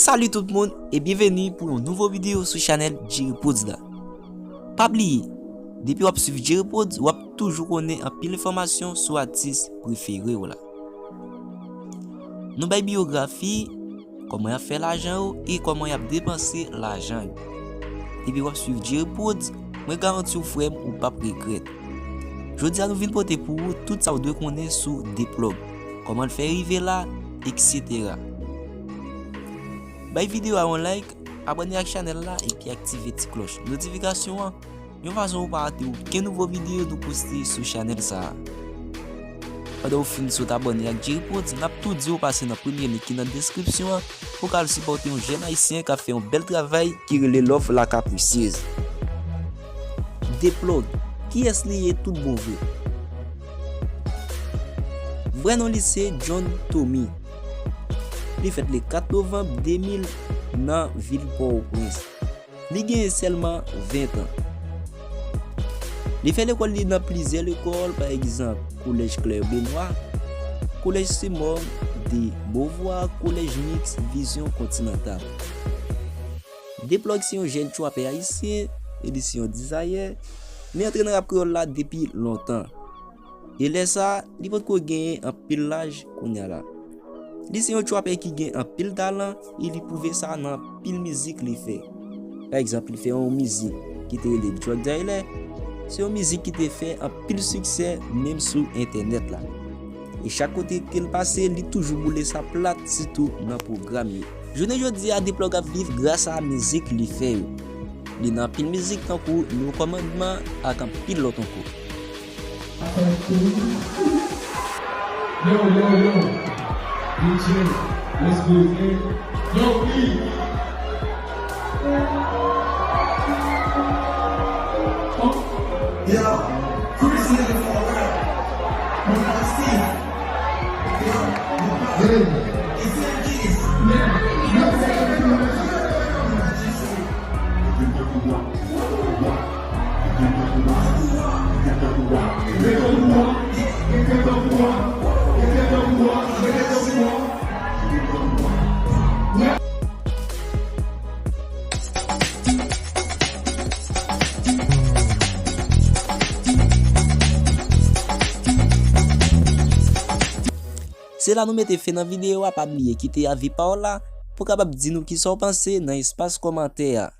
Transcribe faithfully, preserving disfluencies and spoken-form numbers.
Salut tout moun e byenveni pou yon nouvo videyo sou chanèl Jerry Prodz la. Pa bliye, depi w ap swiv Jerry Prodz, w ap toujou konnen anpil enfòmasyon sou atis prefere w la. Nou bay biyografi, kòman y ap fè lajan yo e kòman y ap depanse lajan yo. Depi w ap swiv Jerry Prodz, mwen garanti w frè m, ou p ap regrèt. Jodi a nou vin pote pou ou tout sa w dwe konnen sou Deplug, kòman l fè rive la, etsetera. Bay videyo a yon like, abòne ak chanèl la epi aktive ti klòch notifikasyon an, yon fason pou w pa rate okenn nouvo videyo nou poste sou chanèl sa a. Pandan w fin sot abòne ak Jerry Prodz, n ap tou di w pase nan premye link ki nan deskripsyon an pou w ka al sipòte yon jèn ayisyen k ap fè yon bèl travay ki rele Love La Capricieuse. Deplug, kiyès li ye tout bon vre? Vrè non li se John Tommy. Li fèt le kat novanm de mil nan vil Pòtoprens. Li genyen sèlman ven tan. Li fè lekòl li nan plizyè lekòl, pa egzanp, Kolèj Claire Benoît, Kolèj Simone de Beauvoir, Kolèj Miks Vizyon Kontinantal. Deplug se yon jèn trapè ayisyen e li se yon dizayè. Li antre nan rap kreyòl la depi lontan. E lè sa a, li potko genyen anpil laj kounye a la. Li se yon trapè ki gen anpil talan e li pwouve sa nan anpil mizik li fè. Pa egzanp, li fè yon mizik ki te rele Drug Dealer. Se yon mizik ki te fè anpil siksè menm sou entènèt la. E chak kote ke l pase, li toujou boule sa plat, sitou nan pwogram yo. Jounen jodi a, Deplug ap viv gras a mizik li fè yo. Li nan anpil mizik tankou Nou Kòmandman ak anpil lòt ankò. Yo, yo, yo. D J, let's go, man. Yo, P. Yeah, Chris living for a rap. When I see, yeah, it's like this. Man, you say everything. Se la nou mete fen nan videyo a, pa bliye kite avi pa w la pou w kapab di nou kisa w panse nan espas kòmantè a.